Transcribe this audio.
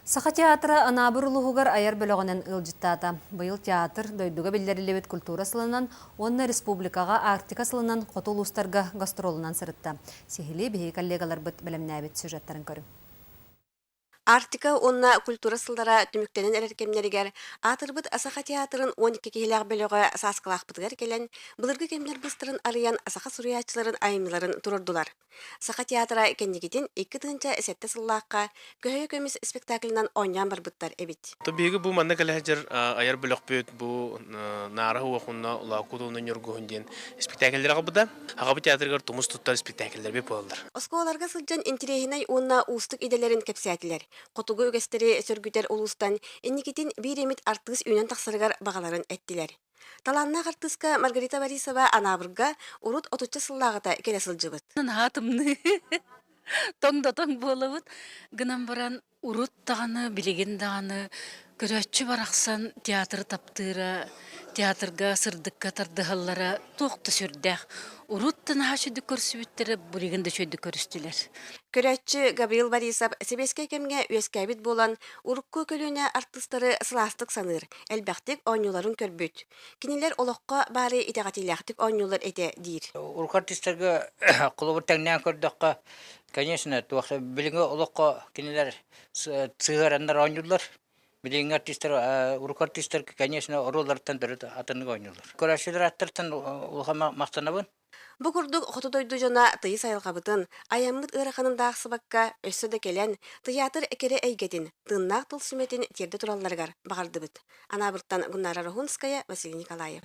Саха театра Анаабыр улууһугар айар бөлөҕүнэн ыалдьыттаата. Быйыл театр дойдуга биллэриллибит культура сылынан уонна республикаҕа Арктика сылынан хоту улуустарга гастролунан сырытта. Сиһилии биһиги коллегаларбыт бэлэмнээбит сюжеттарын көрүҥ. Арктика уонна культура сыллара түмүктэнэн эрэр кэмнэригэр аатырбыт Саха театрын 12 киһилээх бөлөҕө Сааскылаахпытыгар кэлэн, былыргы кэмнэр быыстарын арыйан саха суруйааччыларын айымньыларын туруордулар. Саха театра кэнникитин 2007 сыллаахха Көһөйө көмүс спектаклынан оонньоон барбыттар эбит. Биһиги бу манна кэлэ сылдьар айар бөлөхпүт бу Наара уохунна Улаакут уонна Ньургуһун диэн спектакльлэр аҕалбыта. Аҕабыт театрыгар тумус туттар спектакльлэрбит буолаллар. Оскуолаларга сылдьан интэриэһинэй уонна уустук идэлэрин кэпсээтилэр. Хотугу үгэстэри сөргүтэр улуустан инникитин биир эмит артыыс үүнэн тахсарыгар баҕаларын эттилэр. Талааннаах артыыска Маргарита Борисова Анаабырга урут отучча сыллааҕыта кэлэ сылдьыбыт. Наһаа тымныы. Тоҥ да тоҥ буолабыт. Гынан баран урут даҕаны, билигин даҕаны көрөөччү барахсан театры таптыыра, театрга сырдыкка тардыһаллара туох да сүрдээх. Урут да наһаа үчүгдүк көрсүбүттэрэ, билигин да үчүгэйдик көрүстүлэр. Көрөөччү Гаврил Борисов сэбиэскэй кэмҥэ үөскээбит буолан, урукку көлүөнэ артыыстары сылаастык саныыр, элбэхтик оонньууларын көрбүт. Кинилэр олоххо баары итэҕэтиилээхтик оонньууллар этэ диир. Урукку артыыстарга холобур тэҥнээн көрдөххө, конечно, туох билиҥҥи олоххо кинилэр сыһыараннар оонньууллар. Билиҥҥи артыыстар, урукку артыыстар, конечно, оруолларыттан төрүт атыннык оонньууллар. Көрөөччүлэр аттарыттан улахан махтанабын. Бу курдук хоту дойду дьоно тыйыс айылҕабытын, айаммыт ыараханын да аахсыбакка, өссө да кэлэн, тыйаатыр кэрэ эйгэтин, тыыннаах тыл сүмэтин тиэрдэ туралларыгар баҕардыбыт. Анаабыртан Гуннара Рохунская, Василий Николаев.